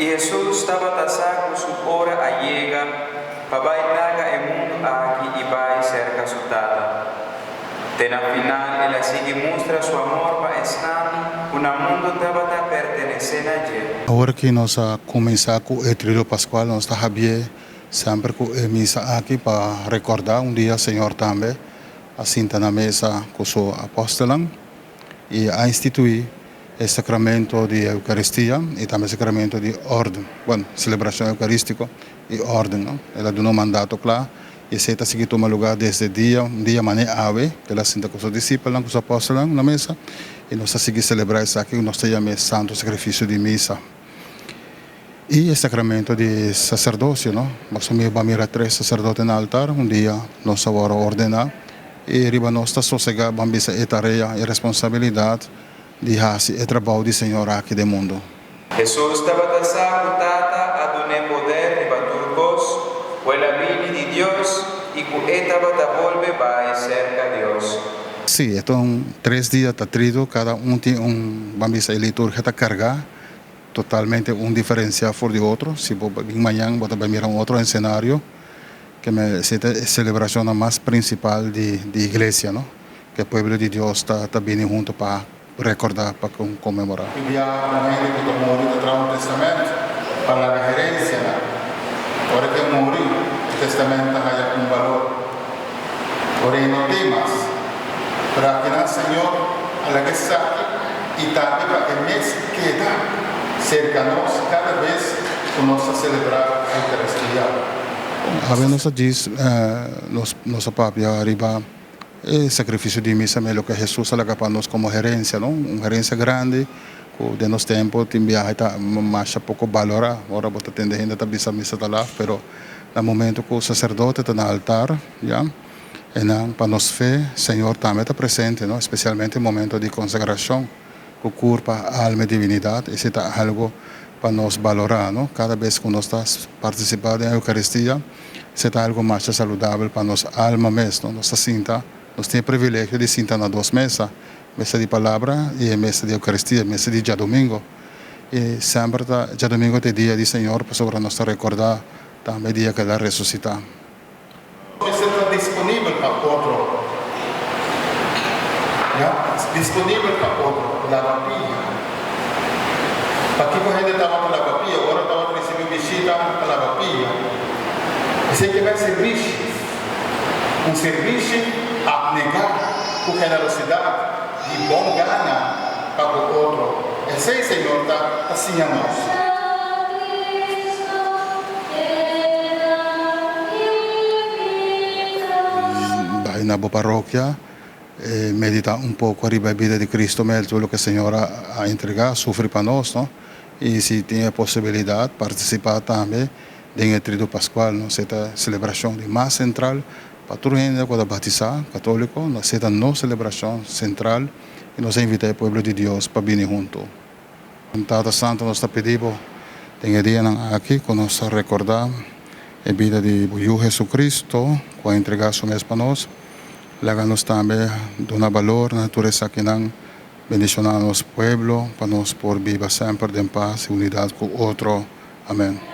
I Hesus tabata sa ku su ora a yega pa bai laga e mundu aki i bai serka su Tata. Te na final el a sigui mustra su amor pa esnan ku na mundu tabata pertenesé na dje. Awor ki nos a kuminsá ku e Triduo Paskual nos ta habié semper ku e misa aki pa rekordá un dia Señor tambe a sinta na mesa ku su apòstelnan i a instituí e sakramento di Eukaristia i tambe sakramento di órden, bueno, selebrashon eukarístiko i órden, no. El a duna un mandato kla i esei ta sigui tuma lugá desde dia, un dia manera awe ku el a sinta ku su disipelnan, ku su apòstelnan na mesa i nos ta sigui selebrá esaki ku nos ta yama e Santo Sakrifisio di Misa i e sakramento di saserdosio, no. Boso mi a mira tres saserdote na altar, un dia nos a wòrdu ordená i riba nos ta sosegá, ban bisa, e tarea, e responsabilidat di hasi e trabou di Señor aki den mundu. Hesus tabata sa ku Tata a dun'é poder riba tur kos, ku el a bini di Dios i ku e tabata bolbe bai serka Dios. Sí, e ta un tres dia ta tridu, kada un tin un, ban bisa e liturgia ta kargá totalmente un diferensiá for di otro. Si bo bin mañan bo ta bai mira un otro ensenario, ke me esei ta e selebrashonnan mas prinsipal di di iglesia, no? Ku e pueblo di Dios ta ta bini huntu pa rekordá, pa konmemorá. Tin bia un hende ku ta muri ta traha un tèstamènt pa laga herensianan. Ora ku e muri, e tèstamènt ta haya un balor. Ora e no tin mas. Pero akinan Señor a laga esaki i tambe pa e mes keda serka nos kada bes ku nos ta selebrá Eukaristia. Awe nos a djis nos a papia riba E sakrifisio di misa me loke Hesus a laga pa nos komo herensia, no? Un herensia grandi ku den nos tempu tin biaha ta masha poko balorá. Ora bo ta tende hende ta bisa misa ta laf, pero na momento ku saserdote ta na altar, ya, e nan pa nos fe Señor tambe ta presente, no? Espesialmente momento di konsagrashon ku kurpa, alma i divinidat, esei ta algu pa nos balorá, no? Kada bes ku nos ta partisipá den Eukaristia, Esei ta algu masha saludabel pa nos alma mes, no? Nos ta sinta, nos tin e privilegio di sinta na dos mesa, mesa di palabra i e mesa di Eucaristia, mesa di djadumingu. I semper ta djadumingu ta e dia di Señor pasobra nos ta rekordá tambe e dia ku el a resusitá. Mester ta disponibel pa otro. Ya, disponibel pa otro. Laba pia. Pakiko hende tabata laba pia? Ora tabata risibi bishita, ta laba pia. Esei ke bai sirbishi. Un sirbishi apnegá ku generosidat di bon gana pa ku otro. Esei Señor ta ta siña nos. Bai na bo parokia, medita un poko riba e bida di Cristo mel, tur loke Señor a entrega, sufri pa nos, no? I si tin e posibilidat, partisipá tambe den e Triduo Paskual, no? Esei ta selebrashon di mas sentral pa tur hende ku ta batisá, katóliko, esei ta nos selebrashon sentral i nos a invitá e pueblo di Dios pa bini huntu. Tata Santu, nos ta pidi Bo den e dianan aki ku nos ta rekordá e bida di Bo Yu Hesu-Kristu ku a entregá Su mes pa nos. Laga nos tambe duna balor na tur esakinan. Bendishoná nos pueblo pa nos por biba semper den pas i unidat ku otro. Amèn.